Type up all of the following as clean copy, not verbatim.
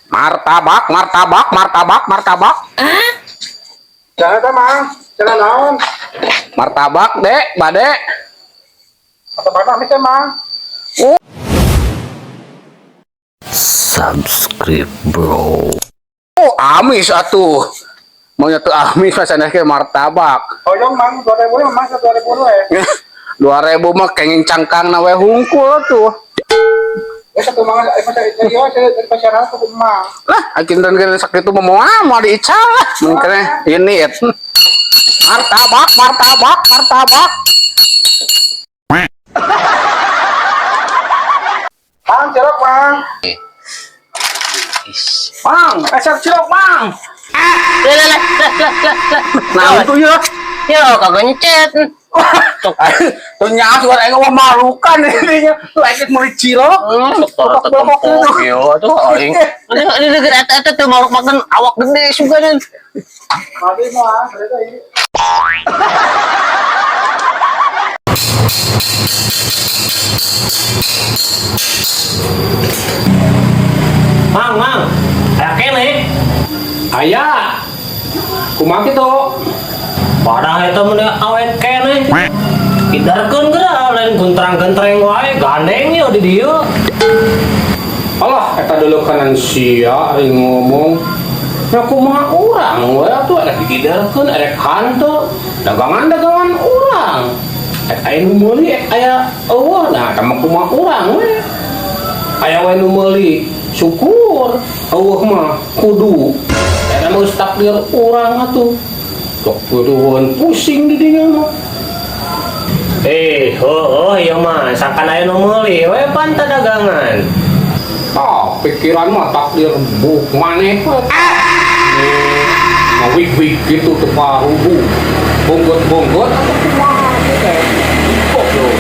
Martabak, martabak, martabak, martabak. Jangan ta, Mang. Jangan naon. Martabak, Dek, bade. Martabak amis teh, Mang. Subscribe, bro. Oh, amis atuh. Mau nyatu amis rasanya ke martabak. Hoyong, Mang, 2000 ya, Mang, 2000 we. 2000 mah kenging cangkang na we hungkul tuh. Eh satu mang, eh pasar iya, saya dari pasaran ke Mang. Lah, akin dan kena sakit itu mau mau diical lah. Mungkin ini ya. Martabak, martabak, martabak. Mang, cilok, Mang. Mang, esok cilok, Mang. Lah lah lah lah lah lah. Nah, itu ya. Ya kagak nyecet. Tuh nyawa suara aing mah malukan ini. Tuh aing mau cilok. Tetep yo tuh aing. Ini deger eta eta teu maruk makan awak gede sugan. Mati mau, ah, ini. Mang, mang, aya keneh. Aya. Kumaha kitu? Padahal eta mun awet keneh. Idarkeun geura lain gontrang-gentreng wae gandeng yo di dieu. Alah, eta dulu kanan sia ari ngomong. Ya kumaha urang we atuh erek digiderkeun erek hanteu. Dagangan-dagangan urang. Erek aya nu meuli, erek aya eueuh. Nah, eta mah kumaha urang we. Aya we nu meuli, syukur. Eueuh mah kudu. Eta mah geus takdir urang atuh. Sok kuduan pusing di dinya mah. Eh, heueuh ieu mah sangkan aya nu meuli we pan teh dagangan. Ah, pikiran mah takdir buk maneh we. Ngawig-wig gitu teu parugu. Bonggot-bonggot atau kumaha teh. Goblok.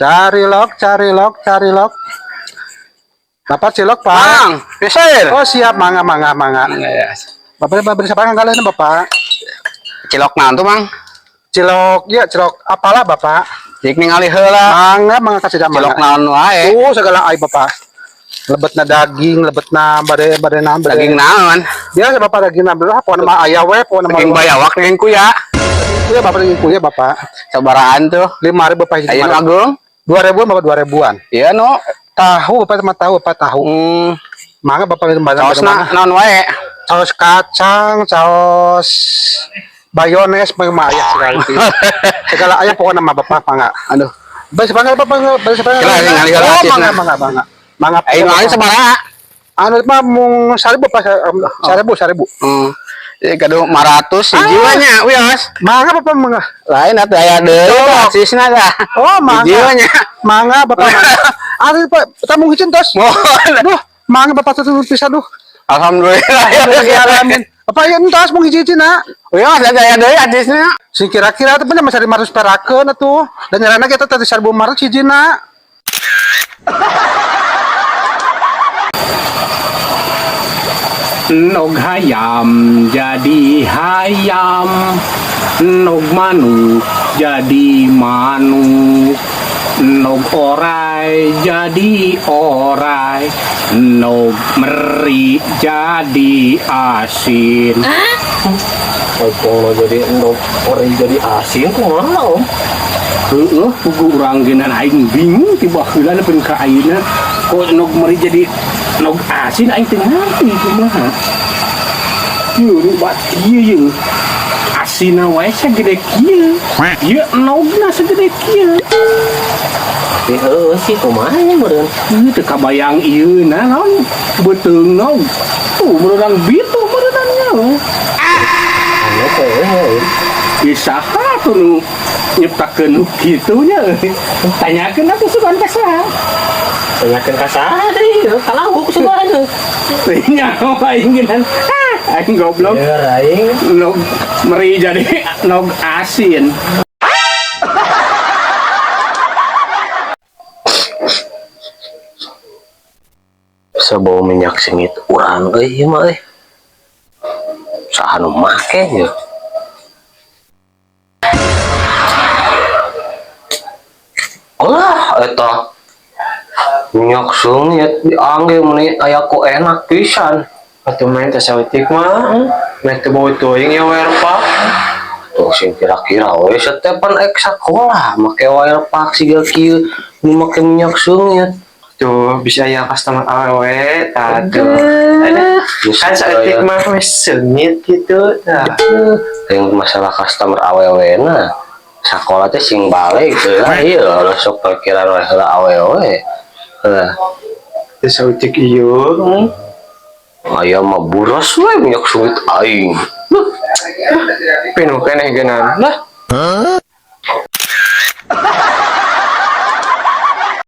Cari lok, cari lok, cari lok. Bapak cilok, Pak. Mang, geser. Oh, siap, mangga, mangga, mangga. Ya. Bapak, bapak beri siapa kalian, Bapak? Cilok naon tuh, Mang? Cilok, ya cilok apalah, Bapak? Jik ningali heula. Mangga, mangga kasih dah, Cilok mangga. naon wae. Segala ai, Bapak. Lebetna daging, lebetna bade bade naon, bade. Daging naon? Biasa Bapak daging naon, lah, pokoknya mah aya we, pokoknya mah. Daging bayawak daging kuya. Iya, Bapak daging kuya, Bapak. Sabaraan tuh. 5.000 Bapak hiji. Aya nu ageung? 2.000-an, Bapak, 2.000-an. Iya nu. Tahu Bapak sama tahu, Bapak tahu. Mangga Bapak bade Saosna naon wae? Saus kacang, saus mayones, mah aya segala itu. Segala aya pokoknya mah Bapak mangga. Aduh. Bade mangga Bapak, bade mangga. Kira ningali heula Oh, acisna. mangga, mangga, mangga. Mangga. Aya nu ageung sabaraha? Anu mah mung 1.000 Bapak, 1.000, 1.000. Ya gaduh 500 hiji we nya, wios. Mangga Bapak mangga. Lain atuh aya deui acisna dah. Oh, mangga. Hiji we nya. Mangga Bapak. Mangga. Anu Pak, tamu hiji tos. Mohon. Duh, mangga Bapak tuh bisa duh. Alhamdulillah. Alhamdulillah. Amin. Bapak ya entos mung hiji-hiji na. Wios aya deui acisna. Sing kira-kira teh nya masa 500 perakeun atuh. Dan nyarana kita teh 1.500 hijina. Nog hayam jadi hayam, nog manuk jadi manuk, nog orai jadi orai, nog meri jadi asin. Oh, kalau jadi endog orang jadi asin kumaha om? Heeh, pugu urang geunan aing bingung tiba heula nepi ka ayeuna kok nog meri jadi nog asin aing teu ngarti kumaha. Ieu rubat kieu ieu. Asinna wae sagede kieu. Ieu nogna segede kieu. Tapi heueuh sih kumaha nya meureun. Ieu teu kabayang ieu na naon beuteung nog. Tuh meureunan bitu meureunan nya. Anu teh heueuh. Isaha tuh nu nyiptakeun nu kitu nya. Tanyakeun atuh sugan ka saha. Tanyakeun ka saha deui, kalahuk sugan. Teu nyaho aing geunan. Ah, aing goblok. Ya aing. Nog meri jadi nog asin. Bisa bawa minyak sengit urang euy ieu mah euy. Saha nu make nya? Eta minyak seungit diangge meni aya ku enak pisan. Atuh main teh saeutik mah. Meh teu bau teuing ya Werpak. Tuh sing kira-kira we setepan ek sakola make Werpak siga kieu nu make minyak seungit. Tuh bisa aya customer awewe tah tuh. Ada kan saeutik mah wes seungit gitu tah. Yang masalah customer awewe na sakola teh sing balik lah, iya lah, sok pikiran we heula awewe. Heuh. Teu saeutik ieu. Aya mah buras we minyak seungit aing. Pinuh keneh geunan. Lah.